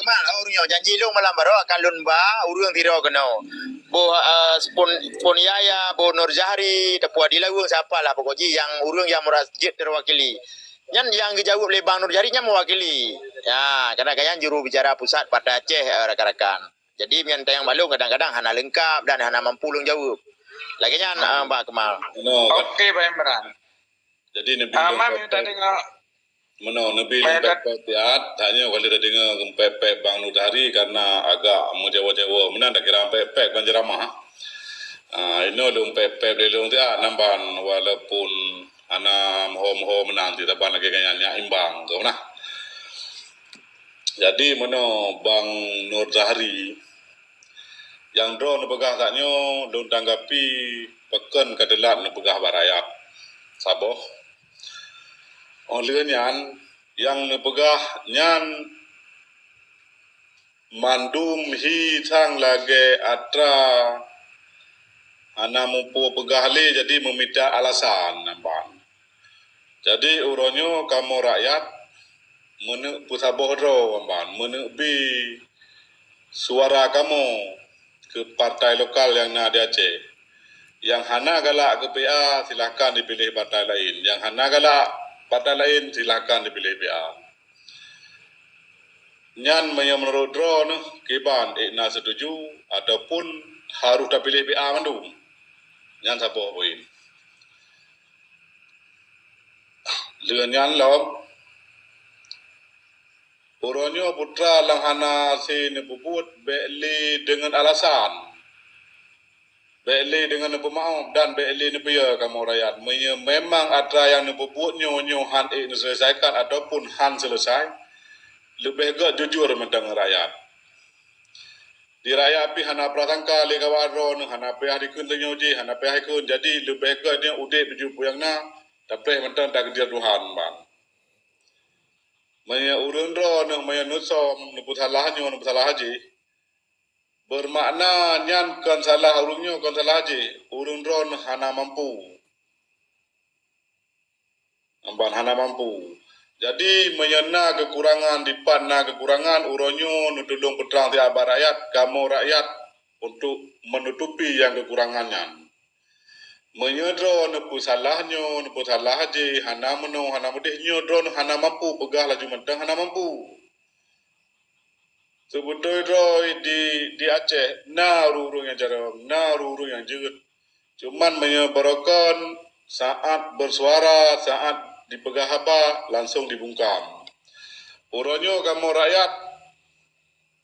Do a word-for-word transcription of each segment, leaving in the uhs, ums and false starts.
Mak, ureuëng nyoe janji lôn malam baroe akan lôn ba ureuëng sidroe keunoe. Boh, eh, Spon-, Spon Yahya, boh Nur Zahri, Teungku Adi Laweueng, siapalah pokok jih nyang ureuëng nyang murah jeuet teuwakili. Nyan nyang geujaweueb lé Bang Nur Zahri nyan mewakili. Ya, kadang-kadang juru bicara pusat Partai Aceh, eh, rakan-rakan. Jadi, meunyoe tanyong bak lôn kadang-kadang hana leungkap dan hana mampu lôn jaweueb. Lagée nyan, eh, Bang Akmal. Okey, Bang Imran. Jadi, neubi Ah, lôn mam, pepet. Meunoe, neubi lôn pepet siat, tanyoe kali tadeungoe pepet Bang Nur Zahri karena agak meujawa-jawa. Meunan takira pepet ban jeuramah. Ah, inoe lôn pepet lé lôn siat nan ban walaupun hana meuho-meuho meunan, tapi saban lagée nyan nyak imbang tu nah. Jadi, meunoe Bang Nur Zahri, nyang droe neupeugah tanyoe lôn tanggapi pakon ka teulat neupeugah bak rakyat. Saboh. Óh lheueh nyan, nyang neupeugah nyan mandum hi sang lagée atra hana mupeue peugah lé, jadi meumita alasan nan ban. Jadi, uroe nyoe kamoe rakyat meuneuk peusaboh droe ban, meuneuk bi suara kamoe keu partai lokal nyang na di Aceh. Nyang hana galak keu P A, silahkan dipiléh partai laén. Nyang hana galak partai laén, silahkan dipiléh P A. Nyan meunyoe meunurot droeneuh kiban ék na setuju ataupun harôh tapiléh P A mandum. Nyan saboh poin. Lheueh nyan lom, uroe nyoe putra nyang hana hase neupeubuet bék lé deungon alasan. Bék lé deungon neupeumaoh dan bék lé neupeuyo kamoe rakyat. Meunyoe memang atra nyang neupeubuet nyoe, nyoe han ék neuseuleusakan ataupun han seuleusoe, leubeh gét jujur mantong ngon rakyat. Di rakyat pih hana prasangka lé gawat droeneuh, hana payah dikheun tanyoe jih, hana payah ikheun. Jadi, leubeh gét nyoe udeb laju peue nyang na, tapreh mantong takdir Tuhan, ban. Meunyoe ureuëng droeneuh, meunyoe neusom, neupeusalah nyoe, neupeusalah jih, bermakna nyan kon salah ureuëng nyoe, kon salah jih. Ureuëng droeneuh hana mampu. Ban hana mampu. Jadi, meunyoe na keukurangan, dipat na keukurangan, uroe nyoe neutulông peutrang siat bak rakyat, kamoe rakyat, untuk meunutupi nyang keukurangan nyan. Meunyoe droe neupeusalah nyoe, neupeusalah jih, hana meunoe, hana meudeh, nyoe droe hana mampu, peugah laju mantong hana mampu. Seubeutôi droe di, di Aceh na ureuëng-ureuëng nyang carông, na ureuëng-ureuëng nyang jeuet. Cuman meunyoe barokon saát beusuara, saát dipeugah haba, langsong dibungkam. Uroe nyoe kamoe rakyat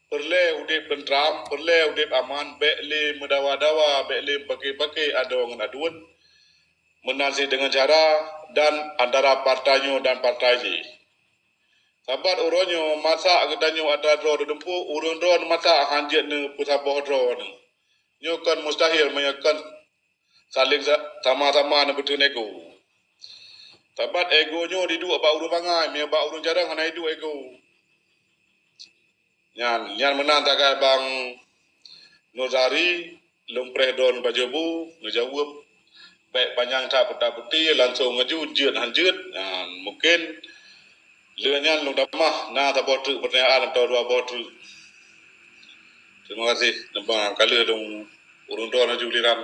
peureulée udeb teuntram, peureulée udeb aman, bék lé meudawa-dawa, bék lé pakè-pakè adoe ngon aduen, meunan cit deungon cara dan antara partai nyoe dan partai jih. Sabat uroe nyoe masak geutanyoe atra droe dudumpuk, ureuëng droe masak han jeuet neupeusaboh droe neuh. Nyoe kon mustahil meunyoe kon saléng sa-, sama-sama neupeuteun ego. Sabat ego nyoe diduek bak ureuëng bangai, meunyoe bak ureuëng jarang hana iduek ego. Nyan, nyan meunan tagai Bang Nurjari, lôn preh droe bak jeubu, neujaweueb. Bék panyang that peuta-peuti, langsong laju jeuet han jeuet. Nyan, mungkin lheueh nyan lôn tamah na saboh treuk peutanyaan atau dua boh treuk. Terima kasih. Teuma ka lheueh lôn ureuëng droe laju giliran.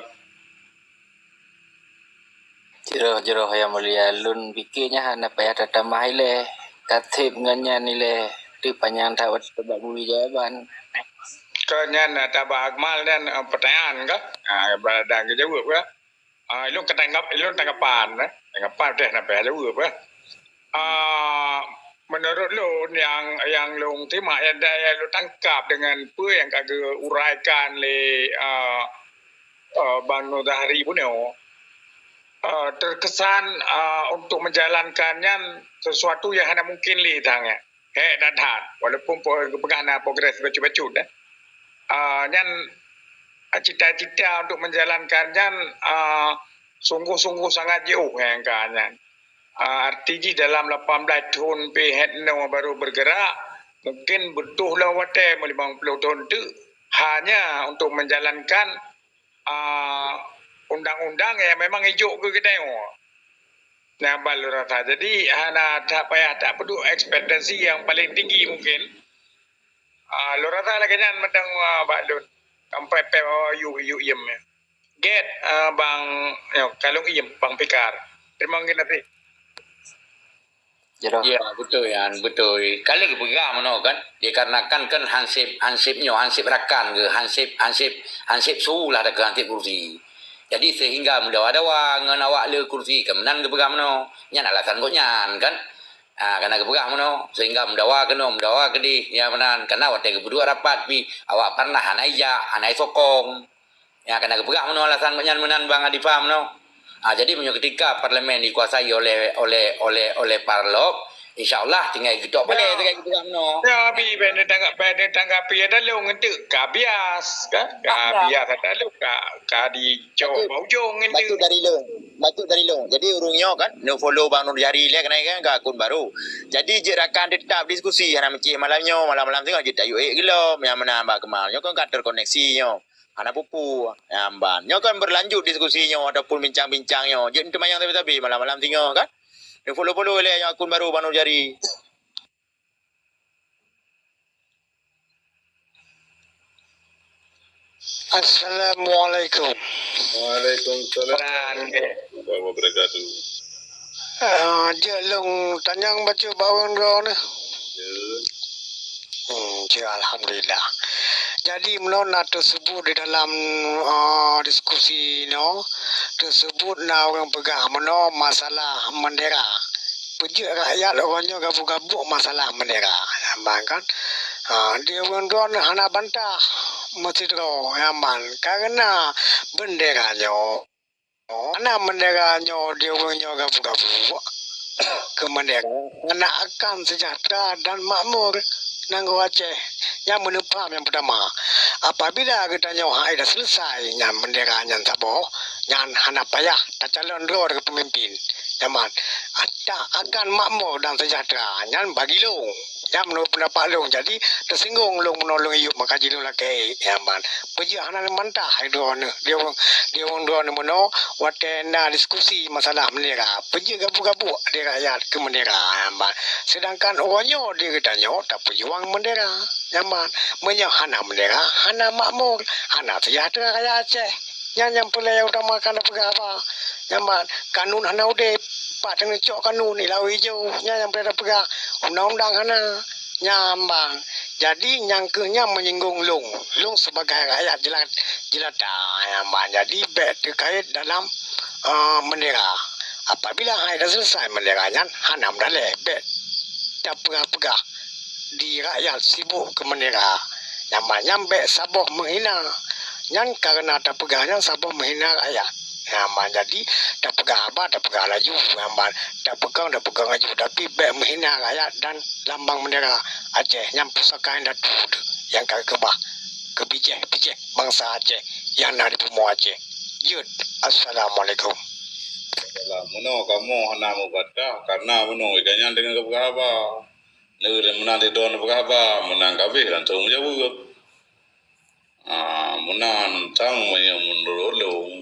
Jroh-jroh, Yang Mulia, lôn pike nyan hana payah tatamah ilée. Ka seb ngon nyan ilée, teupanyang that watée bak guru jawaban. Keu nyan, eh, tabah Akmal nyan, eh, peutanyaan kah? Ah, badan geujaweueb kah? Ah, ilôn ka tanggap, ilôn tanggapan, eh. Tanggapan teuh hana payah jaweueb, eh. Ah, meunurot lôn, nyang, nyang lôn teurimong, nyang da-, nyang lôn tangkap deungon peue nyang ka geuuraikan lé, ah, eh, Bang Nurjari bunoe, eh, terkesan, eh, untuk menjalankan nyan sesuatu yang hana mungkin lé tanyoe. Hék that-that, walaupun po-, geupeugah na progres bacut-bacut, eh. Eh, nyan, eh, cita-cita untuk menjalankan nyan, eh, sungguh-sungguh sangat jiôh nyang ka nyan. Eh, arti jih dalam lapan belas thon pih hét noe baru bergerak, mungkin beutoh lom watée meulimong ploh thon teuk hanya untuk menjalankan ah, undang-undang yang memang ijok keu geutanyoe. Nah, ban lôn rasa. Jadi, hana that payah tapeuduek ekspektasi yang paling tinggi mungkin. Ah, lôn rasa lagèe nyan mantong, ah, bak lôn. Sampai pèng, oh, yue, yue iem, ya. Gét, ah, Bang, ya, ka lôn iem, Bang Fikar. Terima kasih. Ya, beutôi nyan, beutôi. Ka lheueh geupeugah meunoe kan, dikarenakan kan hansip, hansip nyoe, hansip rakan keuh, hansip, hansip, hansip su lah dah keuh hansip kursi. Jadi sehingga meudawa-dawa ngon awak le kursi, kan meunan geupeugah meunoe. Nyan alasan gobnyan kan. Ah, kana geupeugah meunoe, sehingga meudawa keunoe, meudawa keudeh, ya meunan. Karena watèe geupeuduek rapat pih, awak pernah hana ijak, hana isokong. Ya, kana geupeugah meunoe alasan gobnyan meunan Bang Adipha meunoe. Ah, jadi meunyoe ketika parlemen dikuasai oleh, oleh, oleh, oleh parlok, insya Allah tinggai geutok palé tinggai geupeugah meunoe. Ya, bi, bèk neutanggapi, bèk neutanggapi ya dalong enteuk ka bias, kan? Ka bias dalong ka, ka dicok bak ujong enteuk. Bacut dari lôn. Bacut dari lôn. Jadi ureueng nyoe kan, neu-follow Bang Nur Jari lé keunan kan, ka akun baru. Jadi jeuet rakan teutap diskusi, hana meucéh malam nyoe, malam-malam singoh jeuet tayue ék geulom, nyang meunan bak keumal. Nyoe kan ka terkoneksi nyoe. Hana peue-peue, nyang ban. Nyoe kan berlanjut diskusi nyoe ataupun bincang-bincang nyoe. Jeuet teumanyong sabe-sabe malam-malam singoh kan. Neu-follow-follow lé nyoe akun baru Bang Nur Jari. Assalamualaikum. Waalaikumsalam warahmatullahi wabarakatuh. Ah, jeuet lôn tanyong bacut bak ureueng droeneuh. Ya. Hmm, ya, alhamdulillah. Jadi, meunoe na teuseubut di dalam, ah, diskusi nyoe, teuseubut na ureueng peugah meunoe masalah bendera. Peujeuet rakyat uroe nyoe gabuk-gabuk masalah bendera. Nyang ban kan? Ha, di ureueng droeneuh hana bantah meusidroe nyang ban. Karena bendera nyoe, hana bendera nyoe di ureueng nyoe gabuk-gabuk keu bendera, hana akan sejahtera dan makmur nanggroe Aceh. Nyan meuneuk paham nyang peutama. Apabila geutanyoe hana seuleusoe nyan bendera nyan saboh, nyan hana payah tacalon droe keu peumimpin. Nyang ban, tak akan makmur dan sejahtera. Nyan bagi lôn. Nyan meunurot peundapat lôn. Jadi, teusinggong lôn meunurot lôn iyup maka jih lôn lakèe. Nyang ban, peujeuet hana lôn bantah hai droeneuh. Di ureueng, di ureueng droeneuh meunoe, watèe na diskusi masalah bendera. Peujeuet gabuk-gabuk di rakyat keu bendera. Nyang ban, seudangkan uroe nyoe di geutanyoe tapeujuang bendera. Nyang ban, meunyoe hana bendera, hana makmur, hana sejahtera rakyat Aceh. Nyan nyang peureulèe utamakan peugah haba. Nyang ban, kanun hana udép, pat teuneucok kanun, ilau ijô, nyan nyang peureulèe peugah, undang-undang hana. Nyang ban, jadi nyang keuh nyan menyinggung lôn, lôn sebagai rakyat jela-, jelata. Nyang ban, jadi bèk teukait dalam, eh, bendera. Apabila hai dah selesai bendera nyan, hana meudalèh, bèk tapeugah-peugah di rakyat sibuk keu bendera. Nyang ban nyan bèk saboh meuhina. Nyan kareuna tapeugah nyan saboh meuhina rakyat. Nyang ban jadi tapeugah haba, tapeugah laju. Nyang ban tapeugah, tapeugah laju. Tapi bèk meuhina rakyat dan lambang bendera Aceh. Nyan pusaka indatu nyang ka geukeubah keu bijéh-bijéh bansa Aceh nyang na di bumoe Aceh. Jeuet. Assalamualaikum. Meunoe kamoe hana meubatah, kareuna meunoe gobnyan deungon geupeugah haba. Neu-, meunan di droeneuh peugah haba, meunan kabeh langsong meujaweueb. Ah, meunan, sang meunyoe meunurot lôn,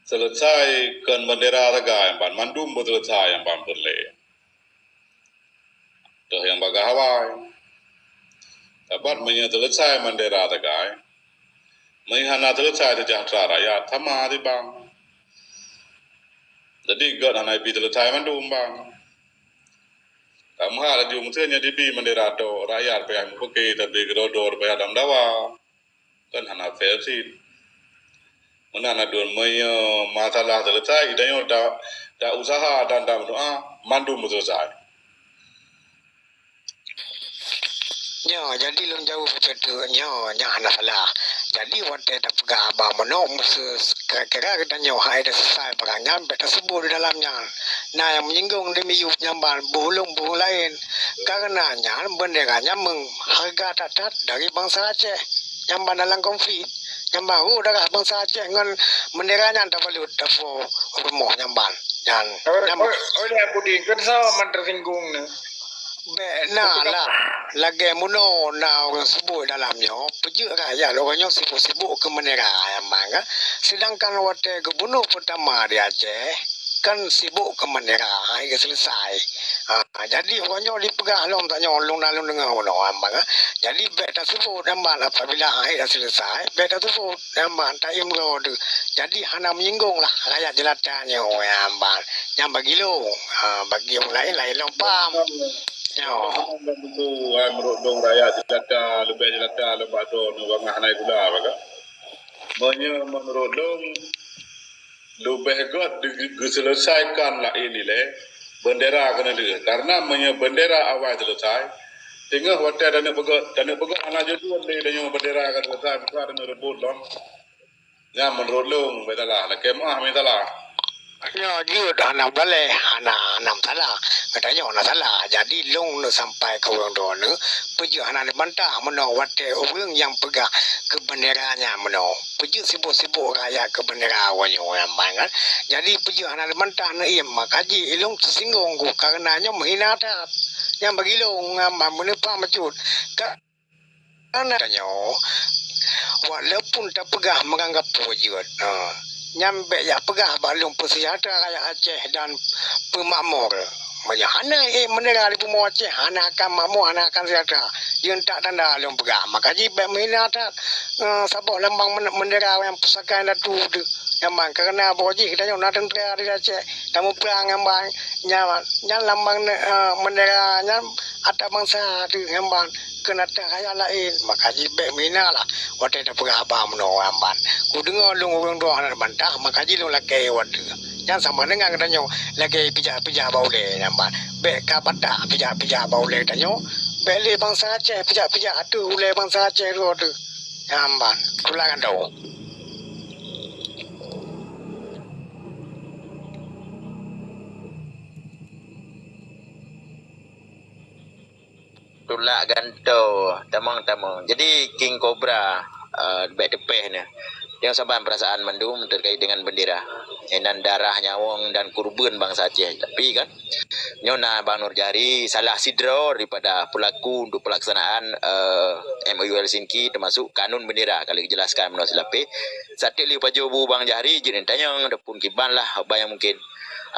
selesai kon bendera sagai, ban mandum beuselesai nyang ban peureulèe. Toh nyang bagah awai. Sabab meunyoe selesai bendera sagai, meunyoe hana selesai seujahteura rakyat, sama sibang. Jadi, gét hana ibi selesai mandum, bang. Tameuhat laju meusé nyan dibi bendera tok, rakyat payah meupiké, tapi keudroe-droe payah lam dawa. Kan hana fair cit. Meunan aduen, meunyoe masalah selesai, geutanyoe ta-, ta usaha dan ta meudoa, mandum beuselesai. Nyoe, jadi lôn jaweueb beutôi nyoe, nyoe hana salah. Jadi, watèe tapeugah haba meunoe, meuseu-, kira-kira geutanyoe hai taseusai barang nyan, bèk taseubut di dalam nyan. Na nyang meunyiengong di miyueb nyan ban, beuhulông beuhulông laén. Kareuna nyan, bendera nyan meuhareuga that-that dari bansa Aceh. Nyan ban dalam konflik. Nyan ban rôh darah bansa Aceh ngon bendera nyan tabalut tapo rumoh nyan ban. Nyan, nyan ban. Oi, oi, oi, Abudin, keu soe man teusinggung nyoe? Bèk na lah. Lagèe meunoe na ureueng sibuk dalam nyoe, peujeuet rakyat uroe nyoe sibuk-sibuk keu bendera nyan ban, kan? Seudangkan watèe gubunur peutama di Aceh, kan sibok keu bendera, hai ka selesai. Ha, jadi uroe nyoe dipeugah lom tanyoe, lôn na lôn deungoe uroe nyoe, Amban, ha. Jadi bèk tasibok, Amban, apabila hai ka selesai, bèk tasibok, Amban, taiem droe teuh. Jadi hana menyinggung lah rakyat jelata nyoe, Amban. Nyang bagi lôn, ha, bagi ureueng laén, laén lôn paham. Nyoe. Hai, meunurot lôn rakyat jelata, leubeh jelata lôn bak droeneuh bangai hana gula, baka. Meunyoe meunurot lôn, leubeh göt di-, geuseuleusaikan laén ilèe, bendera keuneuk lheueh. Karena meunyoe bendera awai seuleusai, teungoh watèe taneuk peugöt, taneuk peugöt hana jeuet lé tanyoe bendera ka seuleusai, meuka taneuk reubot lom. Nyan meunurot lôn, bèk salah. Lakèe meu'ah, meusalah. Nyoe jeuet hana balèe, hana, hana masalah. Geutanyoe hana salah. Jadi lôn neuk sampai keu ureueng droeneuh, peue jeuet hana neubantah meunoe watèe ureueng nyang peugah keu bendera nyan meunoe. Peue jeuet sibok-sibok rakyat keu bendera awak nyoe, Amban, kan? Jadi peue jeuet hana neubantah, neuiem, maka jih ilôn teusinggong goh, karena nyoe meuhina that. Nyang bagi lôn, Amban, meuneupah meucut. Ka Karena tanyoe, walaupun tapeugah meurangkapeue jeuet, ha, nyan bèk jak peugah bak lôn peuseujahtra rakyat Aceh dan peumakmur. Meunyoe hana, eh, meunera di bumoe Aceh hana akan makmur, hana akan seujahtra. Nyan tak tanda lôn peugah. Maka jih bèk meuhina that, eh, saboh lambang men-, meunera nyang pusaka indatu teuh. Nyaman, karena boh jih geutanyoe na teuntra di Aceh, tamuprang ngon ban nyan, nyan lambang ne-, eh, meunera nyan atra bansa teuh ngon ban keu atra rakyat laén, maka jih bèk meuhina lah watèe tapeugah haba meunoe ngon ban. Kudeungoe lôn ureueng droe hana bantah, maka jih lôn lakèe watèe. Nyan sama deungon geutanyoe lagèe pijak-pijak bak ulèe ngon ban. Bèk ka batak pijak-pijak bak ulèe tanyoe, bèk lé bansa Aceh pijak-pijak ateueh ulèe bansa Aceh droe teuh. Nyan ban, tulak ngon droe. Tulak gantoe, tamong-tamong. Jadi, King Cobra, eh, bèk teupèh nyoe. Jangan saban perasaan mandum terkait dengan bendera. Inan darah, nyawöng dan kurban bansa Aceh. Tapi kan, nyoe na Bang Nur Jahri salah sidroe daripada pelaku untuk pelaksanaan, eh, M O U Helsinki, termasuk kanun bendera, ka lheueh jelaskan meunoe silapeh. Sateuk lheueh pajoh bu Bang Jahri, jeuet neutanyong ataupun kiban lah, haba nyang mungkin,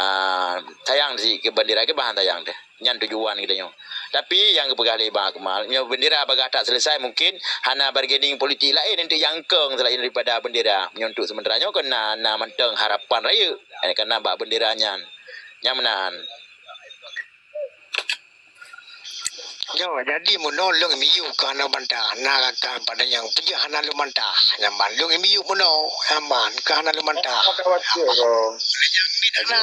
ah, sayang si keu bendera, keu bahan sayang teuh. Nyan tujuan geutanyoe. Tapi nyang geupeugah lé Bang Akmal, nyoe bendera bagaih that selesai, mungkin hana bargaining politik laén untuk nyang kong selain daripada bendera. Nyoe untuk sementara nyoe keunan na mantong harapan rayeuk, eh, keunan bak bendera nyan. Nyan meunan. Nyoe, jadi meunoe lôn miyueb ka hana bantah, na rakan pada nyang peujeuet hana lôn bantah. Nyaman lôn miyueb meunoe, nyaman ka hana lôn bantah. Apa khawatir kau? Nyang ni tak na.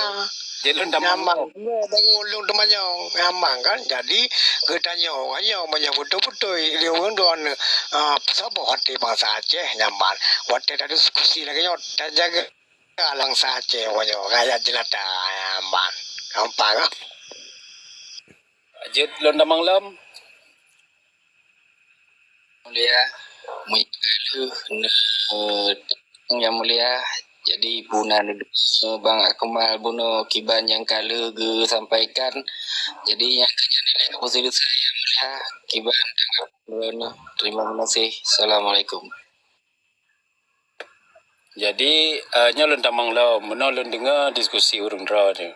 Jadi lôn tamong. Nyaman. Nyoe baru lôn teumanyong, nyaman kan? Jadi geutanyoe, nyoe meunyoe beutôi-beutôi lé ureueng droeneuh, ah, peusaboh até bansa Aceh, nyaman. Watèe tadiskusi lagèe nyoe, tajaga bansa Aceh, nyoe rakyat jelata, nyaman. Gampang ah. Jeuet lôn tamong lom. Mulia, meunyoe ka lheueh ne-, Yang Mulia, jadi puna Bang Akmal bunoe kiban nyang ka lheueh geusampaikan. Jadi nyang keu nyan ilèe ka peuseuleusoe Yang Mulia, kiban tanggap droeneuh. Terima kasih. Assalamualaikum. Jadi, eh, nyoe lôn tamong lom, meunoe lôn deungoe diskusi ureueng droe nyoe.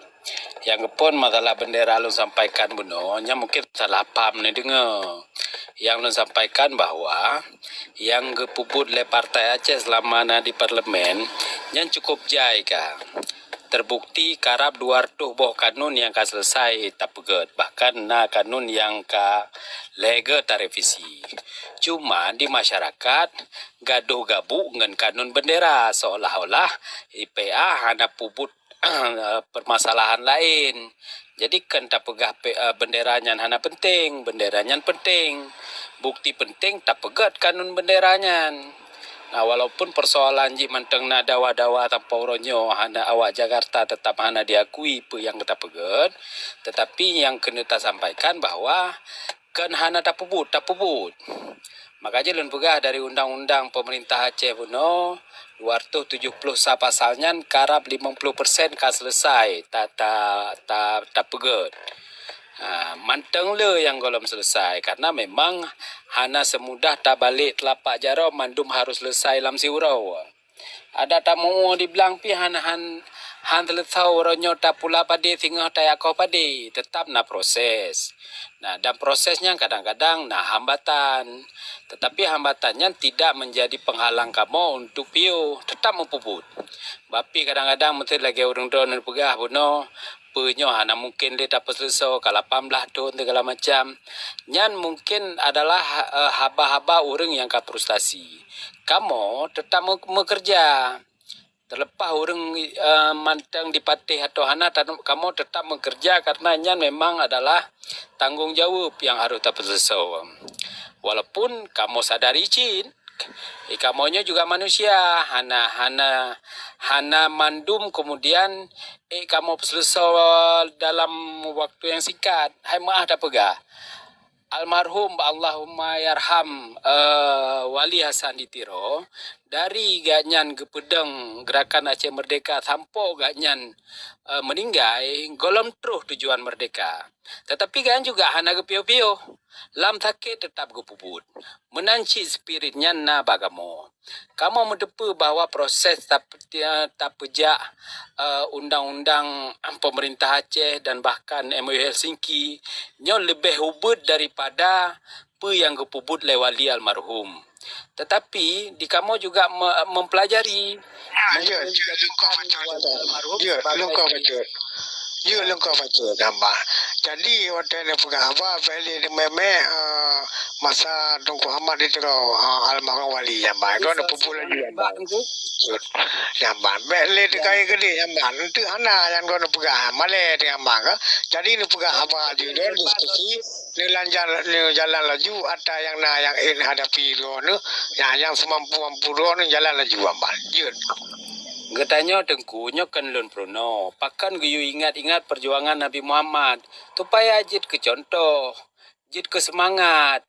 Nyang geuphon masalah bendera lôn sampaikan bunoe, nyan mungkin salah paham neudeungoe. Nyang lôn sampaikan bahwa nyang geupeubuet lé Partai Aceh seulama na di parlemen, nyan cukup jai ka. Terbukti karab dua reutôh boh kanun nyang ka selesai tapeugöt, bahkan na kanun nyang ka lhèe göt tarevisi. Cuma di masyarakat gadoh gabuk ngon kanun bendera, seolah-olah I P A hana peubuet permasalahan laén. Jadi, kon tapeugah pe-, eh, bendera nyan hana penting, bendera nyan penting. Bukti penting tapeugöt kanun bendera nyan. Nah, walaupun persoalan jih mantong na dawa-dawa sampoe uroe nyoe hana, awak Jakarta tetap hana diakui peue nyang tapeugöt, tetapi nyang keuneuk tasampaikan bahwa kon hana tapeubuet, tapeubuet. Maka jih lôn peugah dari undang-undang pemerintah Aceh bunoe, dua reutôh tujoh ploh sa pasal nyan karab limong ploh persen ka selesai ta-, ta-, ta-, tapeugöt. Ha, mantong le nyang gohlom selesai, karena memang hana semudah tabalek telapak jaroe mandum harus selesai lam siuroe. Adak tamu'ue di blang pih hana, han-, Han seuleusoe uroe nyoe tapula padé singoh tayakoh padé, teutap na proses. Nah, dan proses nyan kadang-kadang na hambatan. Tetapi hambatan nyan tidak menjadi penghalang kamoe untuk piôh, teutap meupubuet. Tapi kadang-kadang meusti lagèe ureueng droeneuh peugah bunoe, peue nyoe hana mungken lé tapeuseuleusoe ka lapan blaih thon segala macam. Nyan mungken adalah, eh, haba-haba ureueng nyang ka frustasi. Kamoe teutap meu-, meukeureuja. Terlepas ureueng, eh, mantong dipatéh atau hana, tan-, kamoe teutap meukeureuja karena nyan memang adalah tanggong jaweueb nyang harôh tapeuseuleusoe. Walaupun kamoe sadari cit, eh, kamoe nyoe juga manusia, hana, hana, hana mandum kemudian, eh, kamoe peuseuleusoe dalam waktu nyang singkat, hai meu'ah tapeugah. Almarhum, Allahumma yarham, eh, Wali Hasan di Tiro, dari gobnyan geupeudong Gerakan Aceh Merdeka sampoe gobnyan, eh, meuninggai, gohlom troh tujuan merdeka. Tetapi gobnyan juga hana geupiôh-piôh. Lam sakét teutap geupubuet. Meunan cit spirit nyan na bak kamoe. Kamoe meuteupeue bahwa proses tap-, tapeujak, eh, undang-undang pemerintah Aceh dan bahkan M O U Helsinki nyoe leubeh ubit daripada peue nyang geupubuet lé wali almarhum. Tetapi di kamoe juga me-, mempelajari. Ah, ya, ya, lengkap bacut. Ya, lengkap bacut. Ya, lengkap bacut, Abah. Jadi, watèe neupeugah haba, bèk lé neumè-mè, eh, masa Teungku Ahmad di Tiro, eh, almarhum wali, Abah. Droeneuh peubuet laju, Abah. Abah. Bèk lé teuka keudéh, Abah. Eunteuk hana nyang droeneuh peugah, malèe teuh, Abah, ka. Jadi, neupeugah haba di droeneuh diskusi, neulanjar, neujalan laju, ata nyang na nyang ék neuhadapi droeneuh, nyang, nyang seumampu-mampu droeneuh jalan laju, Abah. Jeuet. Geutanyoe Teungku, nyoe kon lôn peurunoe. Pakon geuyue ingat-ingat peujuangan Nabi Muhammad, supaya jeuet keu cuntoh, jeuet keu seumangat.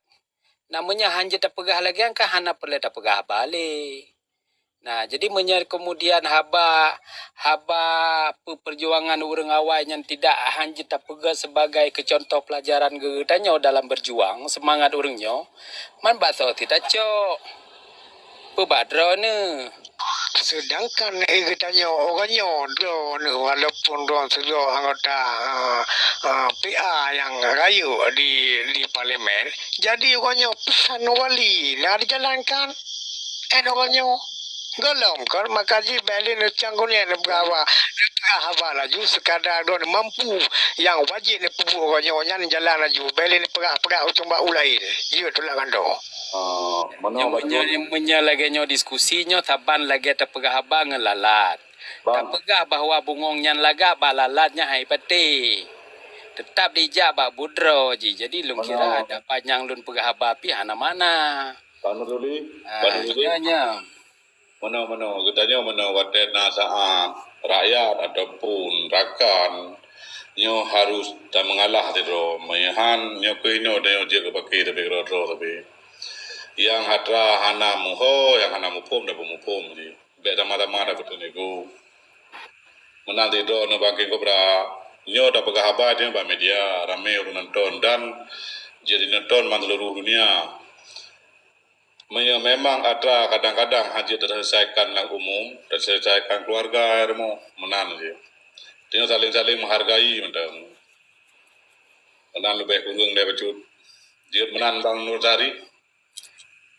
Nah, meunyoe han jeuet tapeugah lagèe nyan, ka hana peureulèe tapeugah haba lé. Nah, jadi meunyoe keumudian haba, haba peu-, peujuangan ureueng awai nyan tidak han jeuet tapeugah sebagai keu cuntoh peulajaran geutanyoe dalam beujuang, seumangat ureueng nyoe, man bak soe sit tacok. Peue bak droeneuh? Seudangkan, eh, geutanyoe, uroe nyoe, droeneuh, walaupun droeneuh sidroe anggota, ah, ah, P A nyang rayeuk di, di parlemen, jadi uroe nyoe peusan wali na dijalankan. Eh, uroe nyoe. Gohlom kon, maka jih bèk lé neucang geunie neupeugah haba, neupeugah haba laju, sekadar droeneuh mampu nyang wajéb neupeubuet uroe nyoe nyan jalan laju, bèk lé neupeugah-peugah u cumbak u laén. Jeuet tulak gantoe. Ah, meunoe. Nyoe, meunyoe, meunyoe lagèe nyoe diskusi nyoe saban lagèe tapeugah haba ngon lalat. Bang. Tapeugah bahwa bungong nyan lagak bak lalat nyan hai patéh. Teutap dijak bak buet droe jih. Jadi lôn kira ada panyang lôn peugah haba pih hana makna. Bang Nuruli, ah, Bang Nuruli. Nyoe, nyoe. Meunoe, meunoe, geutanyoe meunoe watèe na saát rakyat ataupun rakan nyoe harus tameungalah sidroe. Meunyoe han, nyoe keuh inoe tanyoe jeuet keu paké tapi keudroe-droe tapi. Nyang atra hana muphom, nyang hana muphom tapeumuphom jih. Bèk sama-sama tapeuteunego. Meunan sidroe nibak King Cobra, nyoe tapeugah haba nyoe bak media, ramé ureueng nonton dan jeuet jinonton ban seuluruh dunia. Meunyoe memang atra kadang-kadang hana jeuet taselesaikan lam umum, taselesaikan keuluwarga rumoh, meunan jih. Tanyoe saléng-saléng meuhargai mantong. Meunan leubeh kureueng deh bacut. Jeuet meunan Bang Nur Sari.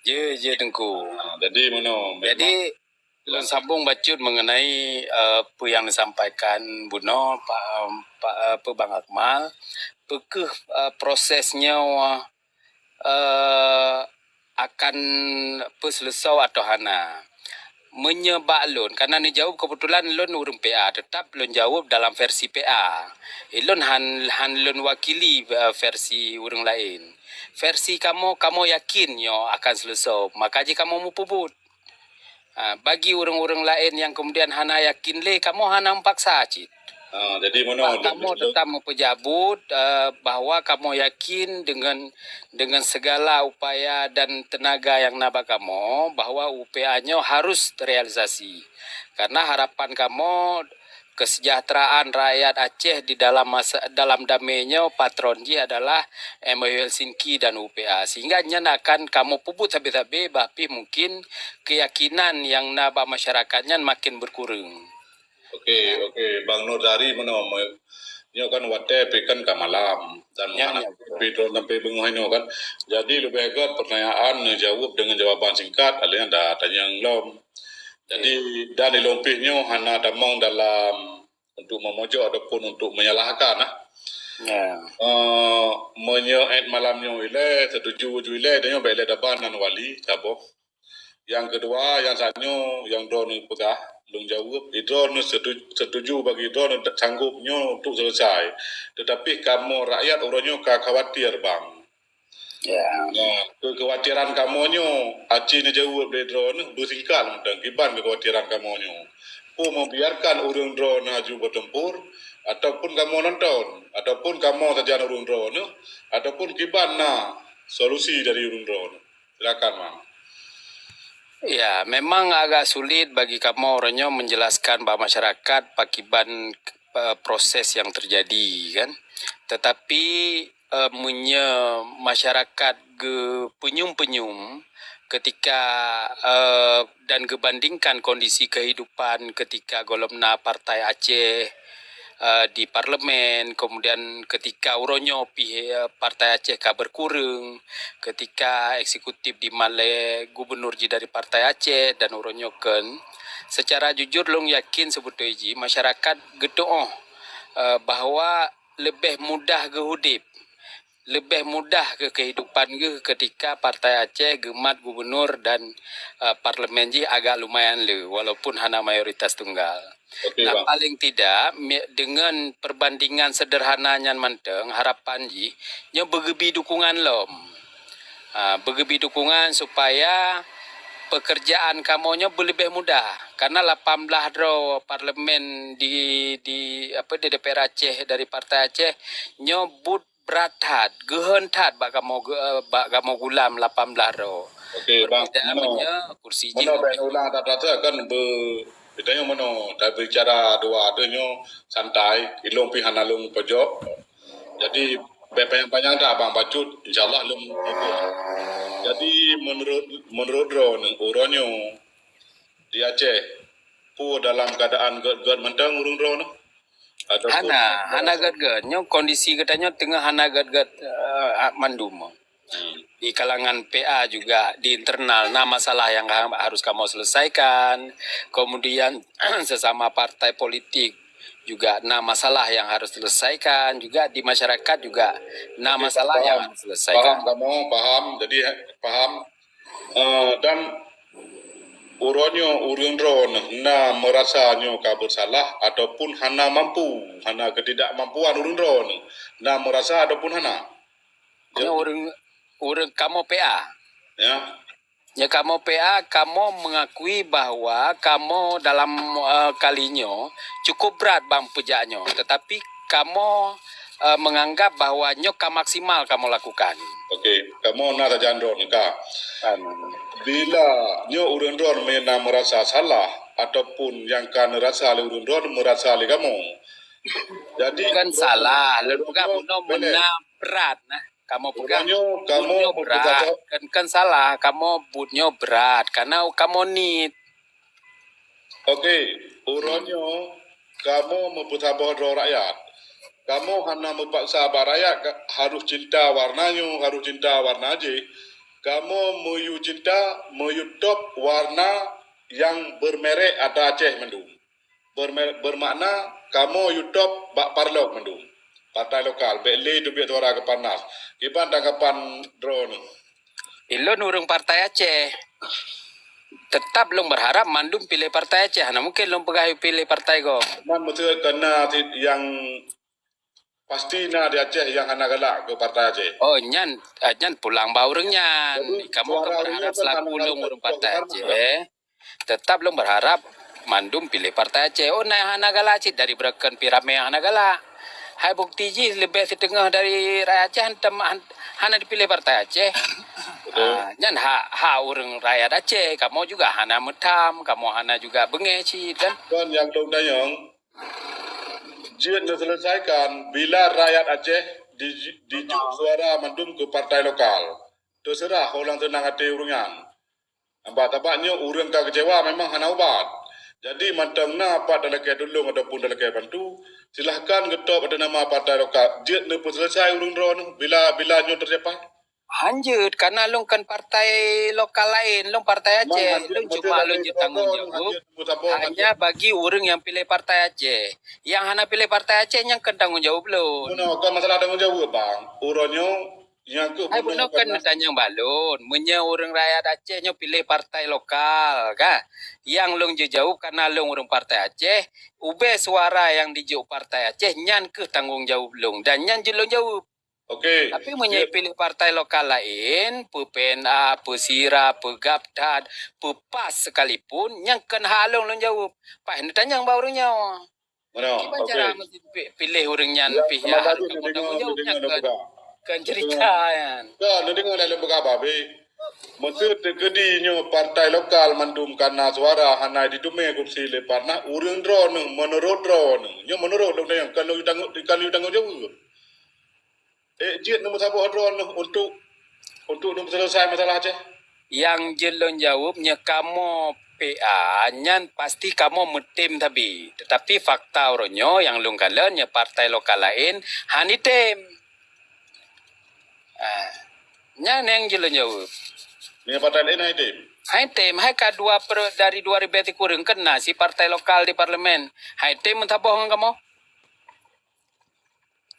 Jeuet, jeuet Teungku. Ha, jadi meunoe, jadi, memang Lôn sambung bacut mengenai, eh, peue nyang disampaikan bunoe, Pak, Pak, eh, Bang Akmal, peu kheueh, eh, proses nyoe, eh, akan peuseuleusoe atau hana. Meunyoe bak lôn, karena neujaweueb keubeutulan lôn ureueng P A, teutap lôn jaweueb dalam versi P A. Lôn han, han lôn wakili, eh, versi ureueng laén. Versi kamoe, kamoe yakin nyoe akan seuleusoe, maka jih kamoe meupubuet. Ha, bagi ureueng-ureueng laén nyang keumudian hana yakin lé, kamoe hana meupaksa cit. Ha, jadi meunoe, kamoe teutap meupeujabuet, eh, bahwa kamoe yakin deungon, deungon segala upaya dan teunaga nyang na bak kamoe, bahwa U P A nyoe harus teurealisasi. Karena harapan kamoe, kesejahteraan rakyat Aceh di dalam masa, dalam damé nyoe patron jih adalah M O U Helsinki dan U P A. Sehingga nyan akan kamoe pubuet sabé-sabé, bah pih mungkin keyakinan nyang na bak masyarakat nyan makin berkureueng. Okey, okey. Bang Nur Zahri meunoe, me-, nyoe kan watèe pih kan ka malam dan ya, meuhana ya, pih droen sampai beungoh inoe kan. Jadi leubeh gèt pertanyaan neujaweueb deungon jawaban singkat, alèh nyan da tanyong lom. Jadi, ya, dan ilôn pih nyoe hana tamong dalam untuk memojok ataupun untuk menyalahkan, ah. Ya. Eh, meunyoe èt malam nyoe ilèe, setuju ju ilèe, dan nyoe bèk ilèe daban nan wali, saboh. Nyang keudua, nyang saat nyoe, nyang droeneuh peugah, lôn jaweueb, droeneuh setu-, setuju bagi droeneuh sanggop nyoe untuk selesai. Tetapi kamoe rakyat uroe nyoe ka khawatir, Bang. Ya. Nah, keukhawatiran kamoe nyoe, aci neujaweueb lé droeneuh beusingkat mantong kiban keukhawatiran kamoe nyoe. Peue membiarkan ureueng droeneuh aju bertempur, ataupun kamoe nonton, ataupun kamoe sajan ureueng droeneuh, ataupun kiban na solusi dari ureueng droeneuh. Silakan, Mang. Ya, memang agak sulit bagi kamoe uroe nyoe menjelaskan bak masyarakat pakiban, eh, proses yang terjadi, kan. Tetapi, eh, meunyoe masyarakat geupeunyum-peunyum ketika, eh, dan geubandingkan kondisi kehidupan ketika gohlom na Partai Aceh, eh, di parlemen, kemudian ketika uroe nyoe pih, eh, Partai Aceh ka berkureueng, ketika eksekutif dimat lé gubernur jih dari Partai Aceh dan uroe nyoe kheun, secara jujur lôn yakin seubeutôi jih masyarakat geutuoh, eh, bahwa leubeh mudah geuh udép, leubeh mudah keu kehidupan geuh ketika Partai Aceh geumat gubernur dan, eh, parlemen jih agak lumayan le, walaupun hana mayoritas tunggal. Oke, nah, Bang. Paling tidak, mi-, dengan perbandingan sederhana nyan mantong, harapan jih, nyoe beugeubi dukungan lom. Ha, beugeubi dukungan supaya pekerjaan kamoe nyoe beuleubeh mudah. Karena lapan blah droe parlemen di, di, apa, di D P R Aceh dari Partai Aceh nyoe buet brat that, geuheun that bak kamoe gu-, eh, bak kamoe gulam lapan blah droe. Oke, Bang. Berbeda meunoe, meunyoe kursi jih meunoe leubeh. Bèk ulang that-that kan be-, geutanyoe meunoe, tabicara dua tanyoe santai, ilôn pih hana lôn pojok. Jadi, bèk panyang-panyang that, Bang, bacut, insya Allah lôn ikut. Jadi, menurut, menurut droeneuh, uroe nyoe di Aceh, peue dalam keadaan gèt-gèt mantong ureueng droeneuh? Ataupun hana, hana gèt-gèt. Nyoe kondisi geutanyoe teungoh hana gèt-gèt, eh, mandum. Hmm. Di kalangan P A juga, di internal, na masalah yang ha-, harus kamoe selesaikan. Kemudian, sesama partai politik juga na masalah yang harus selesaikan. Juga di masyarakat juga na masalah yang harus selesaikan. Oke, paham. Paham kamoe, paham. Jadi, paham. Eh, dan uroe nyoe ureueng droeneuh na meurasa nyoe ka bersalah ataupun hana mampu, hana ketidakmampuan ureueng droeneuh, na meurasa ataupun hana? Nyoe ureueng, ureueng kamoe P A. Ya. Nyoe kamoe P A, kamoe mengakui bahwa kamoe dalam, eh, kali nyoe cukup brat bang peujak nyoe. Tetapi kamoe, eh, menganggap bahwa nyoe ka maksimal kamoe lakukan. Oke, kamoe na sajan droeneuh ka. Kan. Bila nyoe ureueng droeneuh na meurasa salah ataupun nyang ka neurasa lé ureueng droeneuh meurasa lé kamoe. Jadi, bukan salah, lôn peugah bunoe meunan brat nah. Kamoe peugah uroe nyoe kamoe buet nyoe brat, kan, kan salah, kamoe buet nyoe brat, karena kamoe niet. Oke, uroe nyoe kamoe meupeusaboh droe rakyat. Kamoe hana meupaksa bak rakyat ka-, harus cinta warna nyoe, harus cinta warna jih. Kamoe meuyue cinta, meuyue top warna nyang bermerek ata Aceh mandum. Berme-, bermakna kamoe yue top bak parlok mandum. Partai lokal, bèk lé teubiet suara keu Parnas. Kiban tanggapan droeneuh? Ilôn ureueng Partai Aceh. Tetap lôn berharap mandum piléh Partai Aceh. Hana mungkin lôn peugah yue piléh partai gob. Nyan meuseuet keu na cit nyang pasti na di Aceh nyang hana galak keu Partai Aceh. Oh, nyan, ah, nyan pulang bak ureueng nyan. Jadi, kamoe kan berharap selaku lôn ureueng Partai Aceh. Tetap lôn berharap mandum piléh Partai Aceh. Oh, na hana galak cit dari beureukan pi ramé hana galak. Hai bukti jih leubeh siteungoh dari rakyat Aceh han-, han-, hana dipiléh Partai Aceh. Betul. Ah, nyan hak, hak ureueng rakyat Aceh. Kamoe juga hana meutham, kamoe hana juga beungéh cit kan. Kan nyang lôn tanyong, jeuet neuselesaikan bila rakyat Aceh di-, dijok suara mandum keu partai lokal. Teuseurah ho lam seunang até ureueng nyan. Sabab, sabab nyoe ureueng ka keucewa memang hana ubat. Jadi mantong na pat talakée tulông ataupun talakée bantu, silahkan geutôb ateueh nama partai lokal. Jeuet neupeuseuleusoe ureuëng droeneuh bila, bila nyoe teucapai. Hanjeuet, karena lôn kon partai lokal laén, lôn partai Aceh. Lôn cuma lôn jeuet tanggong jaweueb hanya bagi ureuëng nyang piléh partai Aceh. Nyang hana piléh partai Aceh nyang kon tanggong jaweueb lôn. Bunoe kon masalah tanggong jaweueb, bang. Uroe nyoe nyang keuh bunoe kon neutanyong bak lôn. Meunyoe ureuëng rakyat Aceh nyoe piléh partai lokal, ka? Nyang lôn jeuet jaweueb karena lôn ureuëng partai Aceh, ubé suara nyang dijok partai Aceh nyan keuh tanggong jaweueb lôn dan nyan jeuet lôn jaweueb. Okey. Tapi meunyoe piléh partai lokal laén, peu P N A, peu Sira, peu GAPDHAT, peu PAS sekalipun, nyang kon hak lôn lôn jaweueb. Paih neutanyong bak ureuëng nyoe. Kiban cara meusti piléh ureuëng nyan pih hak lôn tanggong jaweueb nyan kon, kon cerita nyan. Ka, neudeungoe lé lôn peugah babeh. Meuseu teukeudi nyoe partai lokal mandum kana suara hana jiteumé kursi lé partai, ureuëng droeneuh, meunurot droeneuh, nyoe meunurot lôn tanyong, kon lôn tanggong, kon lôn tanggong jaweueb. Eh, jeuet neumeusaboh droeneuh untuk, untuk neupeuseuleusoe masalah Aceh? Nyang jeuet lôn jaweueb nyoe kamoe P A nyan pasti kamoe meutem sabe. Tetapi fakta uroe nyoe nyang lôn kalon nyoe partai lokal laén hana item. Ah, nyan nyang jeuet lôn jaweueb. Nyoe partai laén hana item? Hana item, hai ka dua per, dari dua ribèe sikureueng kon na si partai lokal di parlemen. Hana item meusaboh ngon kamoe.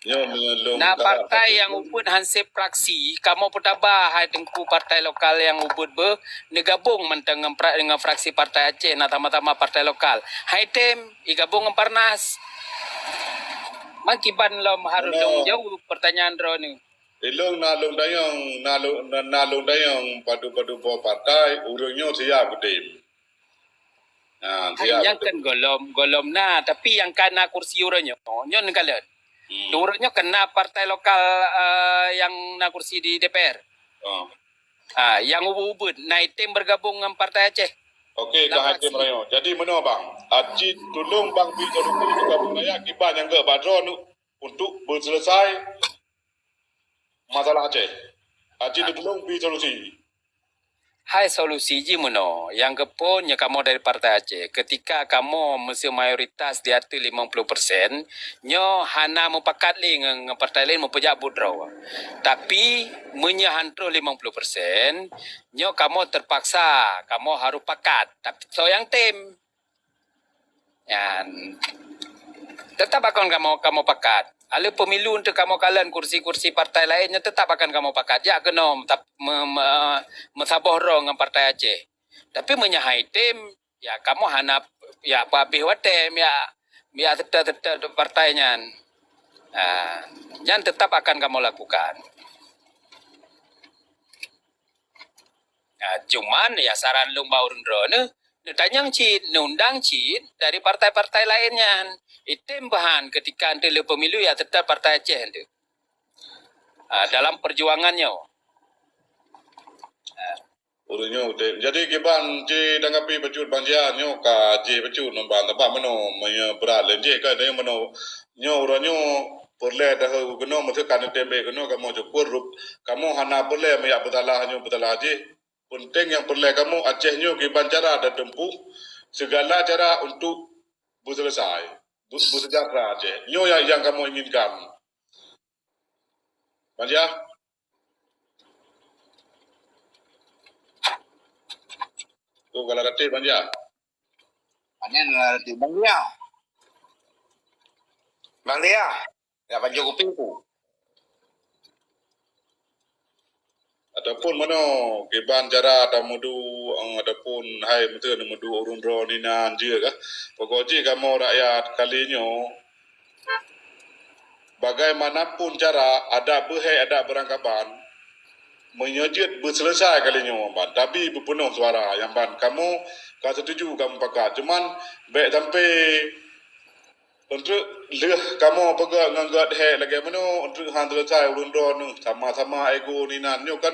Nyoe meunyoe lôn Na ka partai nyang ubit hansép fraksi, kamoe peutaba hai teungku partai lokal nyang ubit beuh neugabong mantong ngon pra-, ngon fraksi partai Aceh na sama-sama partai lokal. Hai tem igabong ngon Parnas. Man kiban lom harôh lôn jaweueb peurtanyaan droeneuh. Ilôn na lôn dayong, na lôn, na, na lôn dayong padub-padub boh partai, ureuëng nyoe siap geutem. Ha, Hai, siap nyang betul. Kan golom, golom na, tapi nyang ka na kursi uroe nyoe, nyoe neukalon. Hmm. Uroe nyoe kan na partai lokal, eh, nyang na kursi di D P R. Oh. Ha, nyang ubit-ubit, na item bergabung ngon Partai Aceh. Okey, ka Hakim Rayo. Jadi meunoe bang, aci tulung bang bi jadi bergabung raya kiban nyang geuh badro nu untuk berselesai masalah Aceh. Aci tulung bi solusi. Hai solusi jih meunoe, nyang geuphon nyoe kamoe dari Partai Aceh. Ketika kamoe meuseu mayoritas di ateueh limong ploh persen, nyoe hana mupakat lé ngon, ngon partai laén mupeujak buet droe. Tapi meunyoe han troh limong ploh persen, nyoe kamoe teupaksa, kamoe harôh pakat. Tapi soe nyang tem? Nyan, teutap akan kamoe, kamoe pakat. Aleuh pemilu untuk kamoe kalon kursi-kursi partai laén nyan teutap akan kamoe pakat. Jak keunoe tap-, me-, me-, meusaboh droe ngon Partai Aceh. Tapi meunyoe han item, ya kamoe hana, ya peuhabéh watée, ya, ya tetap-tetap partai nyan. Ah, nyan teutap akan kamoe lakukan. Ah, cuman ya saran lôn bak ureuëng droeneuh, neutanyong cit, neundang cit dari partai-partai laén nyan. Item bahan ketika eunteuk le pemilu ya tetap Partai Aceh eunteuk. Ah, dalam perjuangan nyoe. Ah. Ureuëng nyoe udeb. Jadi kiban jitanggapi bacut Bang Jia nyoe ka jih bacut ngon bang, teuma meunoe meunyoe brat lé jih ka, tapi meunoe nyoe uroe nyoe peureulée dahulu keunoe meuseukan neutem beh keunoe kamoe syukur rup-, kamoe hana peureulée meuyak peusalah nyoe peusalah jih. Peunteng nyang peureulée kamoe Aceh nyoe kiban cara tateumpuh segala cara untuk beuselesai, beu-, beusejahtera Aceh. Nyoe nyang, nyang kamoe inginkan. Bang Jia. Tu kalau kata Bang Jia. Mana nak kata Bang Jia? Bang Jia. Ya, baju kupi tu. Ataupun meunoe, kiban cara tameudu, eh, ataupun hai meuteun meudu ureuëng droe inan jeuet kah. Pokok jih kamoe rakyat kali nyoe, bagaimanapun cara, adat beuhek, adat beurangkaban, meunyoe jeuet beuselesai kali nyoe ban, tapi beupeunoh suara nyang ban kamoe ka setuju, kamoe pakat. Cuman bék sampai Eunteuk lheueh kamoe peugah ngon gét hé lagée meunoe, eunteuk han seuleusoe ulôn droe neuh sama-sama ego inan nyoe kan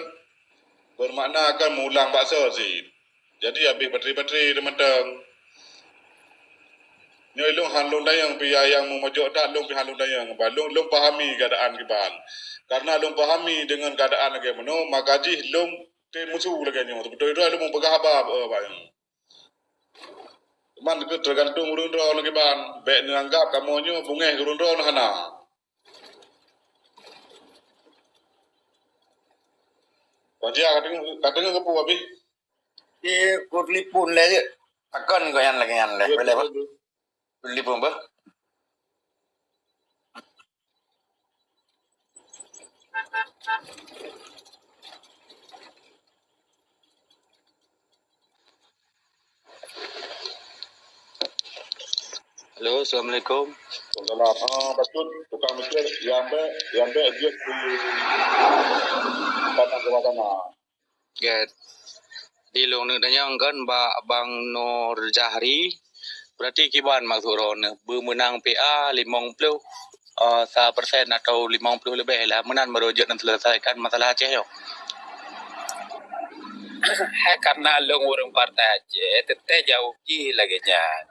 bermakna kan meulang baksoe cit. Jadi habéh batri-batri teumantong. Nyoe lôn han lôn dayong pih nyang meumojok that lôn pih han lôn dayong. Bah lôn, lôn pahami keuadaan kiban. Karena lôn pahami deungon keuadaan lagée meunoe, maka jih lôn tem musu lagée nyoe. Teubeutôi droe lôn meupeugah haba bak nyoe. Cuman keu teugantung ureuëng droeneuh kiban, bék neuanggab kamoe nyoe beungéh keu ureuëng droeneuh hana. Wajah ka deungoe, ka deungoe keupeue abéh? Di kutelepon lé jeuet. Takon keu nyan lagée nyan lé. Boleh bah? Kutelepon bah? Halo, assalamualaikum. Waalaikumsalam. Ah, bacut tukang mikir yang be, yang be jeuet di tanah bawah tanah. Gét. Di lôn neuk tanyong kan bak Bang Nur Jahri, berarti kiban maksud droeneuh beumeunang P A limong ploh, eh, sa persen atau limong ploh leubeh lah, meunan baru jeuet neuselesaikan masalah Aceh nyoe. Hai karena lôn ureuëng Partai Aceh, teuntée jaweueb jih lagée nyan.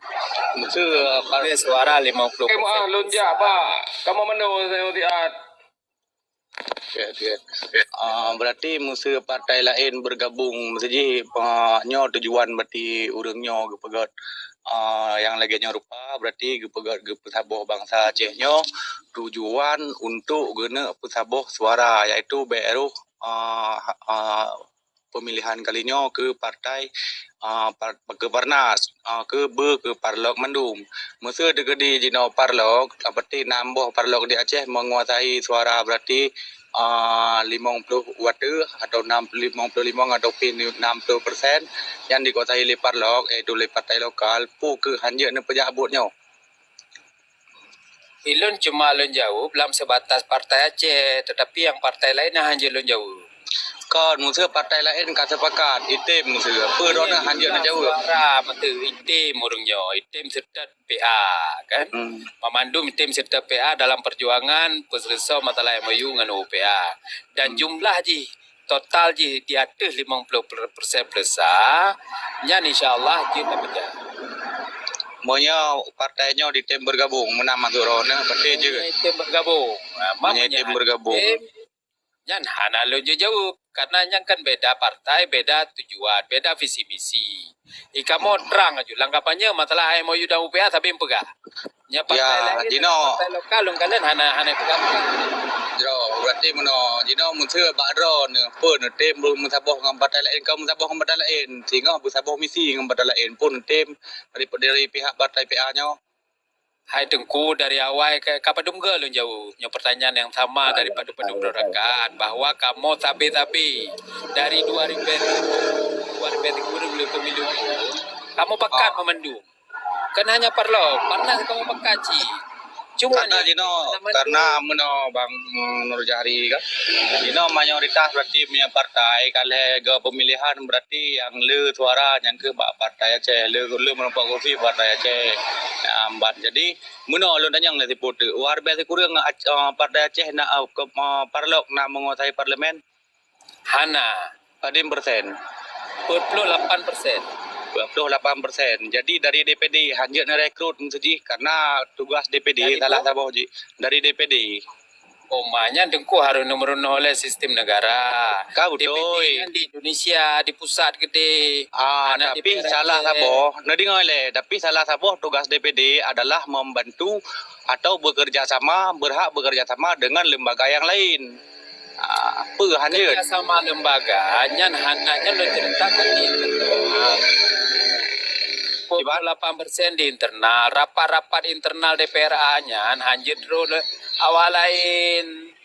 Betul, eh, par- Suara limong ploh persen. Oke, maaf, lôn jak, Pak. Kamu mana saya siat? Ah, berarti meuseu partai laén bergabung, meuseu jih, ah, nyoe tujuan berarti ureuëng nyoe geupeugét, ah, nyang lagée nyoe rupa, berarti geupeugét geupeusaboh bansa Aceh nyoe tujuan untuk geuneuk peusaboh suara, yaitu bék roh, ah, ah, pemilihan kali nyoe keu partai, ah, par-, keu Parnas, ah, keu beu keu parlok mandum. Meuseu teukeudi jinoe parlok, berarti nam boh parlok di Aceh menguasai suara berarti, ah, limong ploh watée atau enam, limong ploh limong atau pih enam ploh persen yang dikuasai lé parlok, yaitu lé partai lokal, peue keuh hanjeuet neupeujak buet nyoe. Ilôn cuma lôn jaweueb lam sebatas Partai Aceh, tetapi nyang partai laén na hanjeuet lôn jaweueb. Kon, meuseu partai laén ka sepakat, item meuseu. Peue droeneuh hanjeuet lôn jaweueb? Suara meuseu item ureuëng nyoe, item seutôt P A, kan? Hmm. Mamandum item seutôt P A dalam perjuangan peuseuleusoe masalah M O U ngon U P A. Dan, hmm, jumlah jih total jih di ateueh limong ploh persen plus sa, nyan insya Allah jeuet tapeujah. Meunyoe partai nyoe ditem bergabung, meunan maksud droeneuh, pasti jeuet. Ditem bergabung. Ha, meunyoe ditem bergabung, nyan hana lôn jeuet jaweueb, karena nyan kan beda partai, beda tujuan, beda visi misi. Ih, kamoe trang aju, lam kampanye masalah M O U dan U P A sabe peugah. Nyan partai laén, jinoe partai lokal lôn kalon hana, hana peugah-peugah. Jinoe, berarti meunoe, jinoe meuseu bak droeneuh, peue neutem beu meusaboh ngon partai laén, ka meusaboh ngon partai laén, singoh beusaboh misi ngon partai laén, peue neutem dari, dari pihak partai P A nyoe. Hai Teungku, dari awai ka, ka padum goe lôn jaweueb nyoe pertanyaan nyang sama dari padum-padum droe rakan, bahwa kamoe sabe-sabe dari dua ribu dua puluh, dua ribu dua puluh pemilu, kamoe pakat meumandum. Kan hanya parlo, Parnas kamoe pakat cit. Cuma karena jinoe, karena meunoe Bang Nur Jahri kan, jinoe mayoritas berarti punya partai, kalau ke pemilihan berarti yang le suara nyang keu bak Partai Aceh, le, le meureumpok kursi Partai Aceh. Nah, amban. Jadi, meunoe lôn tanyong lé siputeuk. Luar biasa kureueng, ah, Partai Aceh na, ah, ke, ah, parlok na menguasai parlemen? Hana. Padum persen? Dua puluh lapan persen. Dua puluh lapan persen. Jadi, dari D P D hanjeuet neurekrut meuseu jih karena tugas D P D salah saboh jih. Dari D P D. Oh, ma nyan Teungku harôh neumeurunoe lé sistem negara. Ka beutôi. D P D kan di Indonesia, di pusat keudeh. Ah, tapi salah saboh, neudeungoe lé, tapi salah saboh tugas D P D adalah membantu atau bekerja sama, berhak bekerja sama dengan lembaga yang lain. Ah, peue hanjeuet? Kerja sama lembaga nyan hana nyan lôn ceritakan di internal. Dua puluh lapan persen di internal, rapat-rapat internal D P R A nyan hanjeuet droe lé awak laén.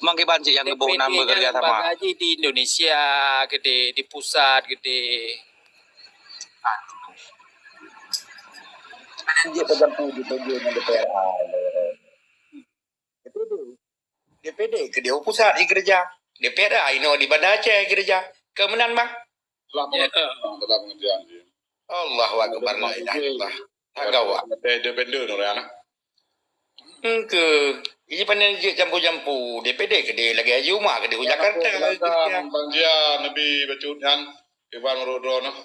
Mang kiban cit nyang geuboh nan bekerja sama. Lembaga jih di Indonesia keudeh, di pusat keudeh. Jeuet tergantung di tujuan D P R A. D P D. D P D keudeh u pusat jikeureuja. D P R A inoe di Banda Aceh jikeureuja. Keu meunan, Bang? Lah, ya. Dalam pengertian dia. Allahu Akbar, la ilaha illallah. Agak awak. Independen orang, ah. Engke, ini pandai jeuet jampu-jampu. D P D keudeh lagée aju ma keudeh u Jakarta. Bang Jia, Nabi bacut nyan, Iban Rudro nah.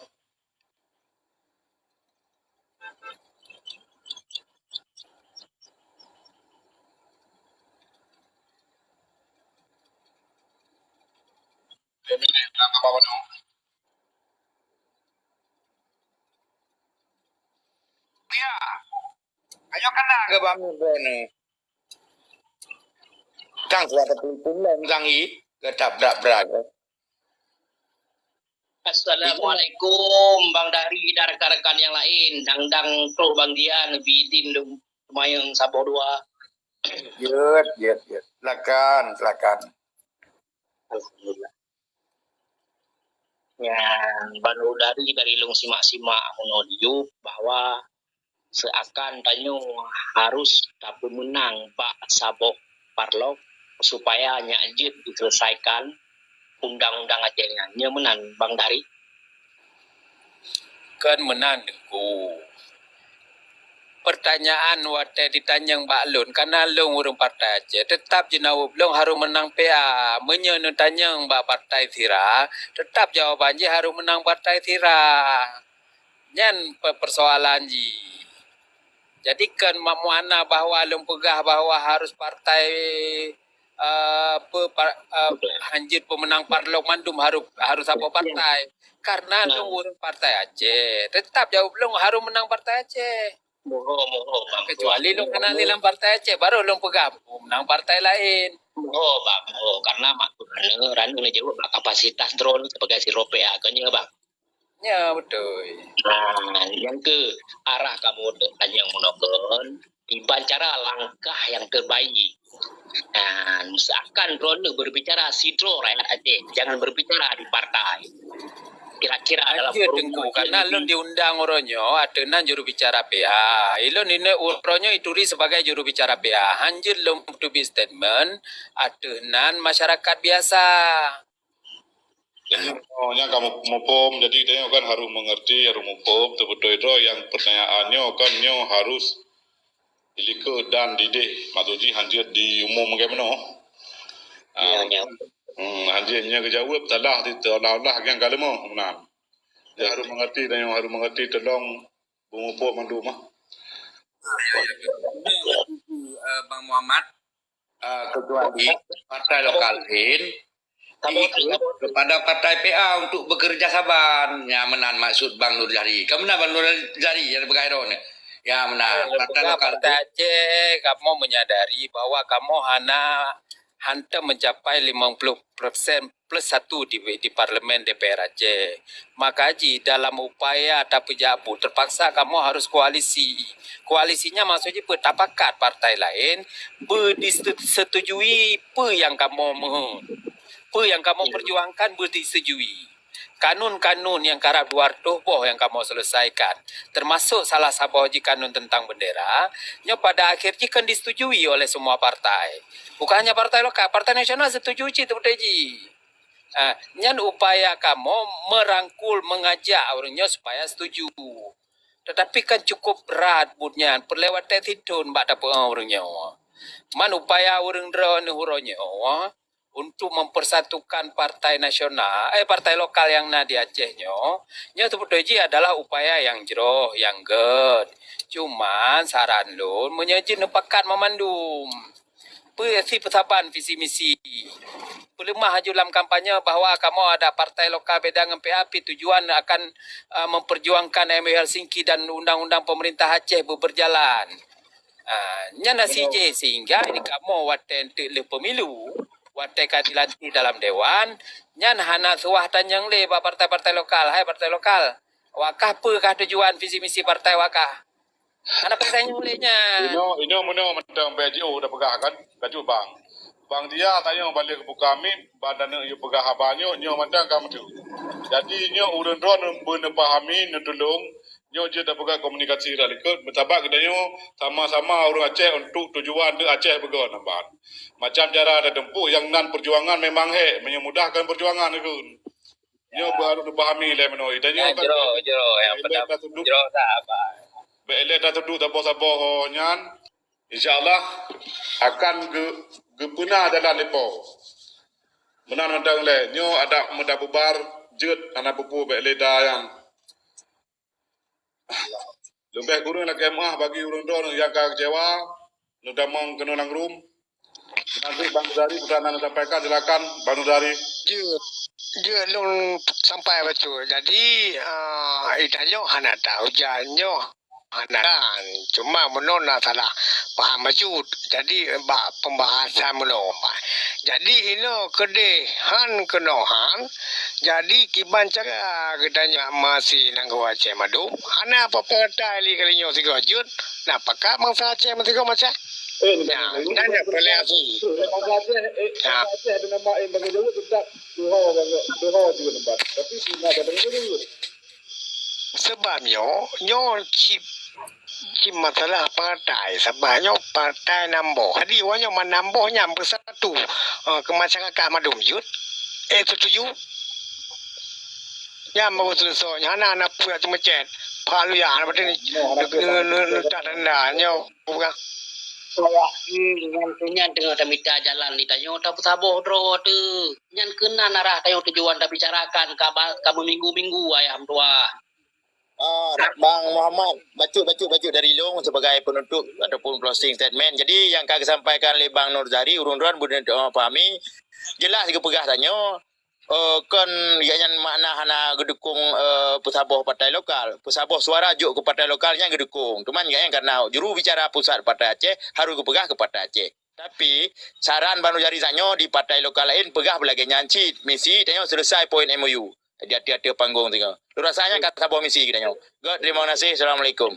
Lima minit, nak apa, Bang? ke bami bone. Kang sudah terpilih lom kang i, ke tabrak-brak. Assalamualaikum Bang Dahri dan rekan-rekan yang lain. Dang-dang trok Bang Gian, Bidin, Lumayang, Saboh Dua. Jeuet, jeuet, jeuet. Silakan, silakan. Alhamdulillah. Nyan, Bang Dahri dari lôn simak-simak meunoe di YouTube bahwa seuakan tanyoe harus tapeumeunang bak saboh parlok supaya nyak jeuet diselesaikan undang-undang Aceh nyan. Nyo meunan, Bang Dahri? Kon meunan, Teungku. Pertanyaan watée ditanyong bak lôn, karena lôn ureuëng Partai Aceh, tetap jeunawob lôn harôh meunang P A. Meunyoe neutanyong bak partai sira, tetap jawaban jih harôh meunang partai sira. Nyan pe-, persoalan jih. Jadi, kon mak muana bahwa lôn peugah bahwa harôh partai, eh, pe-, par-, eh, hanjeuet peumeunang parlok mandum harôh, harôh saboh partai. Karena lôn ureuëng Partai Aceh, tetap jawaban lôn harôh meunang Partai Aceh. Moho, moho, Bang. Kecuali lôn hana di lam Partai Aceh, baru lôn peugah peumeunang partai laén. Moho, Bang, moho. Karena mak ranuh, ranuh neujaweueb bak kapasitas droeneuh sebagai sidroe P A, kon nyo, Bang? Ya, beutôi. Nah, nyang keu arah kamoe tanyong meunoe kon, kiban cara langkah nyang terbaik. Nah, misalkan droeneuh berbicara sidroe rakyat Aceh, jangan berbicara di partai. Kira-kira dalam forum Teungku, karena lôn diundang uroe nyoe ateueh nan juru bicara P A. Ilôn ini uroe nyoe ituri sebagai juru bicara P A. Hanjeuet lôn teubiet statement ateueh nan masyarakat biasa. Oh, nyan ka mu-, muphom. Jadi, tanyoe kan harus mengerti, harus muphom. Teubeutôi droe nyang pertanyaan nyoe kan nyoe harus dilikot dan dideh. Maksud jih hanjeuet diumum bagaimana? Ya, ya. Hmm, hanjeuet nyoe geujaweueb salah di seolah-olah nyang ka leumoh meunan. Jadi, harus mengerti, tanyoe harus mengerti, tolong beumuphom mandum ah. Eh, Bang Muhammad, eh, kecuali partai lokal laén diikut kepada partai P A untuk bekerja saban. Ya, meunan maksud Bang Nur Jahri. Ka meunan Bang Nur Jahri nyang peugah droeneuh. Ya, meunan. Partai lokal Aceh, kamoe menyadari bahwa kamoe hana, hantom mencapai lima puluh persen plus satu di, di Parlemen D P R Aceh. Maka jih dalam upaya tapeujak buet, terpaksa kamoe harus koalisi. Koalisinya maksud jih peue? Tapakat partai laén beudisetujui peue nyang kamoe meuheuet. Peue nyang kamoe perjuangkan beudisetujui. Kanun-kanun nyang karab dua ratus boh nyang kamoe selesaikan, termasuk salah saboh jih kanun tentang bendera, nyoe pada akhir jih kan disetujui oleh semua partai. Bukan hanya partai lokal, partai nasional setuju cit teubeutôi jih. Ah, nyan upaya kamoe merangkul, mengajak ureuëng nyoe supaya setuju. Tetapi kan cukup brat buet nyan, peureulée watée sithon bak tapeuéh ureuëng nyoe. Man upaya ureuëng droeneuh uroe nyoe untuk mempersatukan partai nasional, eh, partai lokal nyang na di Aceh nyoe, nyoe teubeutôi jih adalah upaya nyang jroh, nyang gét. Cuman saran lôn, meunyoe jih neupakat meumandum, peue si peusaban visi misi. Peuleumah aju lam kampanye bahwa kamoe ada partai lokal beda ngon P A P tujuan akan, eh, memperjuangkan M O U Helsinki dan undang-undang pemerintah Aceh beuberjalan. Ah, nyan na sijih sehingga di kamoe watée enteuk lheueh pemilu, watée ka dilantik dalam dewan, nyan hana suah tanyong lé bak partai-partai lokal, "Hai partai lokal, awak kah peue kah tujuan visi misi partai awak kah?" Hana peue tanyong lé nyan. Inoe, inoe meunoe mantong B J O dah peugah kan, laju bang. Bang dia tanyong balik buka mic, bang dan yue peugah haba nyoe, nyoe mantong ka meuteuk. Jadi nyoe ureuëng droeneuh beuneupahami, neutulông, nyoe jeuet tapeugah komunikasi dak likot, meusabat geutanyoe sama-sama ureuëng Aceh untuk tujuan deuek Aceh beugöt namban. Macam cara tatempuh nyang nan perjuangan memang hék, meunyoe mudahkan perjuangan ikun. Nyoe baru neupahami lé meunoe. Dan nyoe kan jroh, jroh, nyang beutôi jroh that, Abang. Bèk lé tateuduek saboh-saboh nyan, insya Allah akan geu-, geupeuna jalan ipo. Meunan mantong lé, nyoe adak meuda bubar jeuet hana peue-peue bèk lé da nyan. Leubeh kureueng lakèe meu'ah bagi ureueng droeneuh nyang ka keucewa, neudamong keunoe lam rum. Nanti Bang Nurdari peue nyang sampaikan, silakan Bang Nurdari. Jeuet, jeuet lôn sampai bacut. Jadi, ah, i tanyoe hana taujan nyoe. hana kan. Cuma meunoe na salah paham bacut. Jadi bak pembahasan meunoe. Jadi inoe keudeh han keunoe han. Jadi kiban cara geutanyoe masih nanggroe Aceh mandum. Hana apa-apa tai lé kali nyoe sigoe jeuet. Nah, pakat bansa Aceh meusigoe macam. Eh, bukan Nah, lagi. Dan yang paling asli. Bangsa Aceh, eh, Ha. Bangsa Aceh ada nama, eh, bagi jawab tetap Tuha, bagi Tuha juga tempat. Tapi sehingga ada bagi jawab. Sebab nyoe, nyoe cit, cit masalah partai. Sebab nyoe partai namboh. Jadi, awak nyoe manamboh nyan bersatu, eh, ke masyarakat mandum jeuet. Eh, setuju? Nyan baru selesai. Nyan hana, hana peue cuma chat. Pak Luya, hana betul ni. Nyoe, hana peue, hana peue. Letak tanda. Nyoe, bukan. Awak, hmm, nyan, nyan teungoh tamita jalan di tanyoe, tapeusaboh droe teuh. Nyan keunan arah tanyoe tujuan tabicarakan ka ba-, ka meuminggu-minggu, ayah meutuah. Ah, Bang Muhammad, bacut, bacut, bacut dari lôn sebagai penutup ataupun closing statement. Jadi, nyang ka geusampaikan lé Bang Nur Zahri, ureueng droen beuna pahami, jeulaih geupeugah tanyoe, eh, kon gobnyan makna hana geudukong, eh, peusaboh partai lokal. Peusaboh suara jok keu partai lokal nyan geudukong. Teuma gobnyan karena juru bicara pusat Partai Aceh harus geupeugah keu Partai Aceh. Tapi, saran Bang Nur Zahri tanyoe di partai lokal laén peugah beulagée nyan cit. Misi tanyoe selesai poin M O U. Di ateueh-ateueh panggong singoh. Lôn rasa nyan ka saboh misi geutanyoe. Göt, terima kasih. Assalamualaikum.